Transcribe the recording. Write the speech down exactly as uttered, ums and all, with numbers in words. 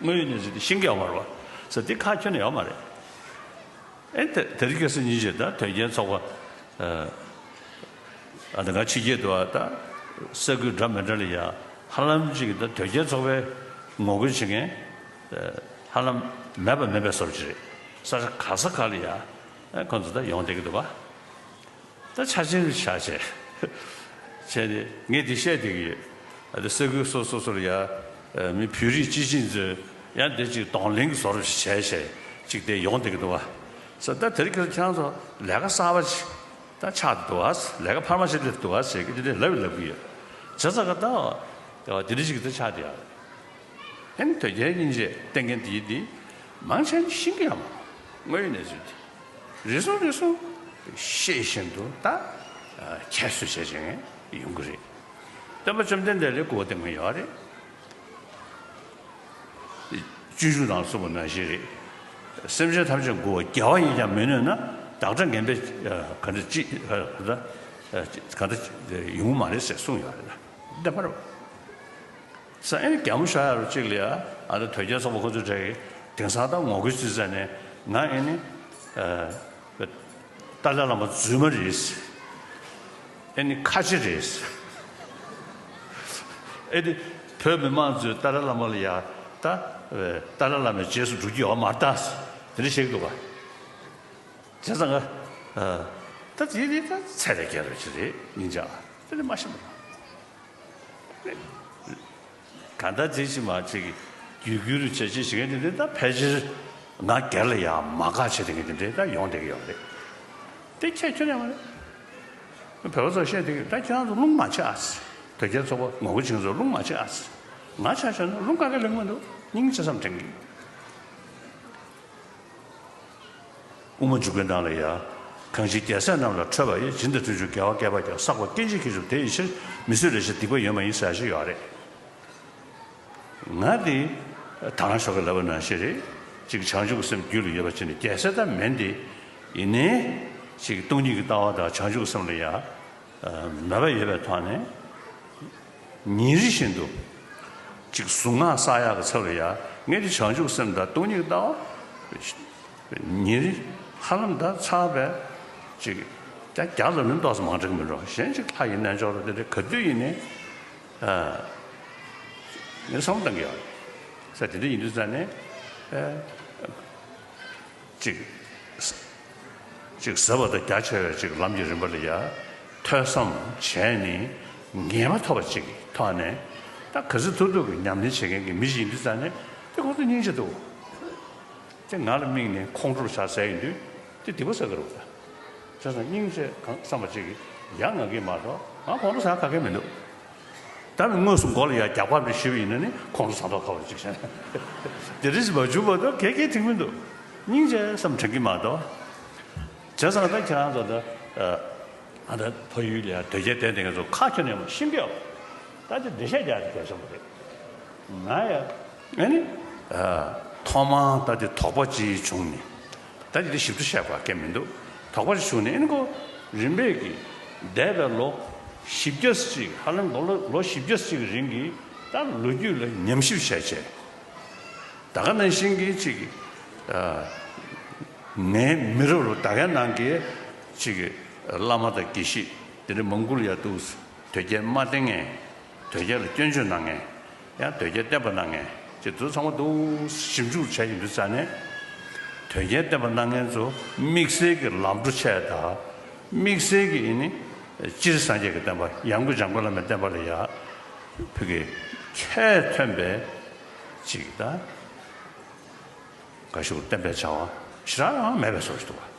དངོས་ཡོད་གནས་ཚུལ་དེ་ཤེས་ཀྱི་ཡོད་མ་རེད་བ། ས་དེ་ཁག་ཁྱོན་ནས་ཡོད་མ་རེད། ཨེ་དེ་དེ་རིང་ཁ་སང་ཉིན་བྱེད་ད་དོལ་རྒྱལ་ཚོགས་པ། ཨ་ད་ང་ཕྱི་རྒྱལ་དུ་བ་ད་ས་ཁུལ་འདྲ་མི་འདྲ་ལ་ཡ་ཧ་ལམ་ཅིག་ད་དོལ་རྒྱལ་ཚོགས་པའི་ངོ་རྒོལ་བྱེད་མཁན་ཧ་ལམ་མེད་པ་མེད་པའི་བཟོ་འདྲ་ཅིག་རེད། ས་ཆ་ག་ས་ག་ལ་ཡ་ཁོང་ཚོ་ད་ཡོང་བསྡད་ཀྱི་འདུག་བ། ད་ཆ་ཆེན་རུ་ཆགས་བྱས། བྱས་ཏེ་ངས་འདི་བཤད་བསྡད་ཀྱི་ཡོད། ཨ་ད་ས་ཁུལ་སོ་སོ་སོ་ལ་ཡ། མི་བོད་རིགས་སྤྱི་བྱིངས་ཚོས་ཡང་འདི་ཅིག་གདོང་ལེན་གྱི་བཟོ་འདྲ་བྱས་བྱས་ཅིག་དེ་ཡོང་བསྡད་ཀྱི་འདུག་བ། ས་ད་དེ་རིང་ཁྱེད་ཚོ་ལས་ཀ་གསར་པ་ཅིག་ད་ཆགས་འདུག་བ། ལས་ཀ་འཕར་མ་ཞིག་སླེབས་འདུག་བ་ཟེར་གྱི་འདི་འདྲ་ལབ་ལབ་ཀྱི་ཡོད། བྱས་ཙང་ག་ད་འདི་འདྲ་ཅིག་ད་ཆགས་བསྡད་ཡ། ཨ་ནི་དོལ་རྒྱལ་སྙིང་རྗེ་བསྟེན་མཁན་དེ་དེ་མང་ཆེ་ནི་ཤེས་ཀྱི་ཡོད་མ་རེད། དངོས་ཡོད་གནས་ཚུལ་དེ་རེ་ཟུང་རེ་ཟུང་ཤེས་བཞིན་དུ་ད་ཁྱད་གསོད་བྱས་བྱས་ཡོང་གི་རེད། སྟོན་པ་བཅོམ་ལྡན་འདས་ལ་སྐུར་བ་བཏང་མཁན་ཡོད་རེད། སྤྱོད་འཇུག་ནང་གསུངས་པ་ནང་བཞིན་རེད། སེམས་ཅན་ཐམས་ཅད་མགུ་བ་རྒྱལ་བ་ཡིན་ཀྱང་མི་གནོད་ན་བདག་འདྲ་ངན་པས་ག་འདྲ་ཅི་ག་འདྲ་ག་འདྲ་ཡོང་གི་མ་རེད་ཟེར་གསུངས་ཡོད་རེད། བདེན་པ་རེད། ས་ཨེ་ནི་རྒྱ་མོ་ཤོར་ཡ་རུ་གཅིག་ལ་ཡ་ཨ་ད་དོལ་རྒྱལ་ཚོགས་པ་ཁོ་ཚོའི་གྲས་ཀྱི་དེང་སང་ད་ངོ་རྒོལ་བྱེད་ས་ནས་ང་ཨེ་ནི་ཨ་ཏཱ་ལའི་བླ་མ་རྫུན་མ་རེད། ཨེ་ནི་ཁ་ཆེ་རེད། ཨེ་ནི་བོད་མི་མང་ཚོས་ཏཱ་ལའི་བླ་མ་ལ་ཡ་ད་ཏཱ་ལའི་བླ་མའི་རྗེས་སུ་འགྲོ་རྒྱུ་ཡོད་མ་རེད་ད། དེ་འདྲ་བཤད་ཀྱི་འདུག་ག་བྱས་ཙང་ང་ད་དེ་ནི་ད་ཚད་ལས་བརྒལ་བ་ཅིག་རེད་སྙིང་རྗེ། དེ་ནི་མ་ཤེས་མ་རེད། གང་ལྟར་དེ་ཕྱི་མ་ཅིག་རྒྱུད་སྐུལ་རུ་བྱས་རྗེས་བྱེད་མཁན་དེ་འདྲ་ད་ཕལ་ཆེར་ང་སྒེར་ལ་ཡང་མ་དགའ་བྱེད་མཁན་དེ་འདྲ་ད་ཡོང་བསྡད་ཀྱི་ཡོད་རེད། དེ་ཁྱད་ཁྱོན་ནས་མ་རེད། བོད་པ་ཚོ་བཤད་བསྡད་ཀྱི་ད་ཁྱེད་རང་ཚོ་རླུང་མ་ཆད་ཨ་ཟེར། དོལ་རྒྱལ་ཚོགས་པ་ངོ་རྒོལ་བྱེད་མཁན་ཚོ་རླུང་མ་ཆད་ཨ་ཟེར། ང་ཆ་བཞག་ན་རླུང་ག་གེ་ལེན་མི་འདུག་སྙིང་རྗེ་བསམ་དྲན་གྱི། དབུ་མ་འཇུག་པའི་ནང་ལ་ཡ། གང་ཞིག་རྒྱལ་སྲས་རྣམས་ལ་ཁྲོས་པ་ཡི། སྦྱིན་དང་ཕྲིན་ཆུང་དགེ་བ་བསྐལ་པ་བརྒྱ། བསགས་པ་སྐད་ཅིག་གིས་འགྲུབ་དེ་ཡི་ཕྱིར། མི་བཟོད་ལས་བྱེད་སྡིག་པ་ཡོད་མ་ཡིན་ཟེར་ཞིག་ཡོད་རེད། ང་དེ་ད་རང་ཞོགས་ཀྱི་ལབ་པ་ནང་བཞིན་རེད། ཅིག་བྱང་ཆུབ་ཀྱི་སེམས་རྒྱུད་ལ་ཡོད་པ་ཅིག་ནི་རྒྱལ་སྲས་ད་མིན་ཏེ། ཡིན་ནའི་ཅིག་སྟོང་ཉིད་ཀྱི་ལྟ་བ་དང་བྱང་ཆུབ་ཀྱི་སེམས་ལ་ཡ། མོས་པ་ཡོད་པའི་ཐོག་ནས། ཉིན་རེ་བཞིན་དུ། ཅིག་གཟུངས་སྔགས་བསགས་ཡག་གི་ཚབ་ལ་ཡ། ངས་དེ་བྱང་ཆུབ་སེམས་དང་སྟོང་ཉིད་ལྟ་བ། ཉིན་རེ་ཧ་ལམ་ད་ཚར་བས། ཅིག་ད་བརྒྱ་ལ་ནི་ཏོག་ཙམ་མང་དྲགས་མི་འགྲོ་གཞན་ཅིག་ལྷ་ཡི་རྣལ་འབྱོར་དང་དེ་འདྲ་ག་དུས་ཡིན་ནའི། ངས་བསམ་བློ་བཏང་གི་ཡོད། ས་དེ་འདྲ་ཡིན་དུས་ཙང་ནས། ཅིག་ཅིག་ཟབ་པ་དང་རྒྱ་ཆེ་བའི་ཅིག་ལམ་གྱི་རིམ་པ་ལ་ཡ། ཐོས་བསམ་བྱས་ནས་ངེས་པ་ཐོབ་པ་ཅིག་གི་ཐོག་ནས། ད་ག་ཚོད་ཐུབ་ཐུབ་ཀྱི་ཉམས་ལེན་བྱེད་མཁན་གྱི་མི་ཞིག་ཡིན་དུས་ཙང་ནས་དེ་ཁོང་ཚོ་སྙིང་རྗེ་འདུག་དེ་ང་ལ་དམིགས་ནས་ཁོང་ཁྲོ་བྱ་ཟེར་ཡིན་དུས་དེ་སྡིག་པ་བསགས་ཀྱི་རེད་པ། བྱས་ཙང་སྙིང་རྗེ་གང་བསམ་པ་ཅིག་གིས་ཡ་ང་གིས་མ་གཏོགས་ང་ཁོང་ཁྲོ་ཟ་ག་གེ་མི་འདུག་ད་ནི་དངོས་སུ་མགོ་ལ་ཡ་རྒྱག་པ་མི་ཤེས་པ་ཡིན་ན་ནི་ཁོང་ཁྲོ་ཟ་མདོག་ཁ་པོ་ཅིག་བྱས། དེ་རིགས་མ་བྱུང་བར་དུ་གེ་གེ་ཐིག་མི་འདུག་སྙིང་རྗེ་བསམ་དྲན་གྱི་མ་གཏོགས། བྱས་ཙང་ད་ཁྱེད་རང་ཚོ་ད་ཨ་ད་ཕ་ཡུལ་ལ་ཡ་དོལ་རྒྱལ་བསྟེན་བསྡད་མཁན་ཚོ་ཁ་ཁྱོན་ནས་མ་ཤེས་ཀྱི་ཡོད། ད་དེ་འགྲེལ་བཤད་རྒྱག་དེ་གལ་ཆེན་པོ་རེད། ང་ཡ་ཨ་ནི་ཐོག་མར་ད་དེ་དོགས་པ་ཅིག་བྱུང་ནས། ད་འདི་ཞིབ་ཏུ་བཤད་དགོས་གལ་མི་འདུག་དོགས་པ་ཞིག་བྱུང་ནས་ཨེ་ནི་ཁོ་རིམ་པས་ཀྱིས་འདས་པའི་ལོ་བཞི་བརྒྱ་ཙམ་ཅིག་ཧ་ལམ་ལོ་ལོ་བཞི་བརྒྱ་ཙམ་ཅིག་གི་རིང་གི་ད་ལོ་རྒྱུས་ལ་ཉམས་ཞིབ་བྱས་བྱས། ད་ག་ནང་བཞིན་གྱི་ཅིག་ངའི་མི་རབས་ལ་ད་གའི་ནང་གི་ཅིག་བླ་མ་དང་དགེ་བཤེས་དེ་འདྲ་མང་པོ་ལ་ཡ་འདུག་དོལ་རྒྱལ་མ་བསྟེན་མཁན། དོལ་རྒྱལ་ལ་སྐྱོན་བརྗོད་གནང་མཁན། ཡང་དོལ་རྒྱལ་བསྟེན་པ་གནང་མཁན་ཅིག་དེ་ཚོ་ཚང་མ་འདུག་ཞིབ་འཇུག་བྱས་ཡིན་དུས་ཙང་ནས། དོལ་རྒྱལ་བསྟེན་པ་གནང་མཁན་ཚོ་དམིགས་བསལ་གྱི་ལམ་འགྲོ་ཆས་དང་། དམིགས་བསལ་གྱི་ཡིན་ནི། སྤྱིར་སངས་རྒྱས་ཀྱི་བསྟན་པ་ཡང་སྒོས་འཇམ་མགོན་བླ་མའི་བསྟན་པ་ལ་ཡ། ཕ་གི་ཁྱད་མཐོན་པའི་ཅིག་དང་། ག་ཞུ་བསྟན་པའི་བྱ་བ་ཞེ་དྲག་ཡང་མེད་པའི་བཟོ་ཞིག་འདུག་བ།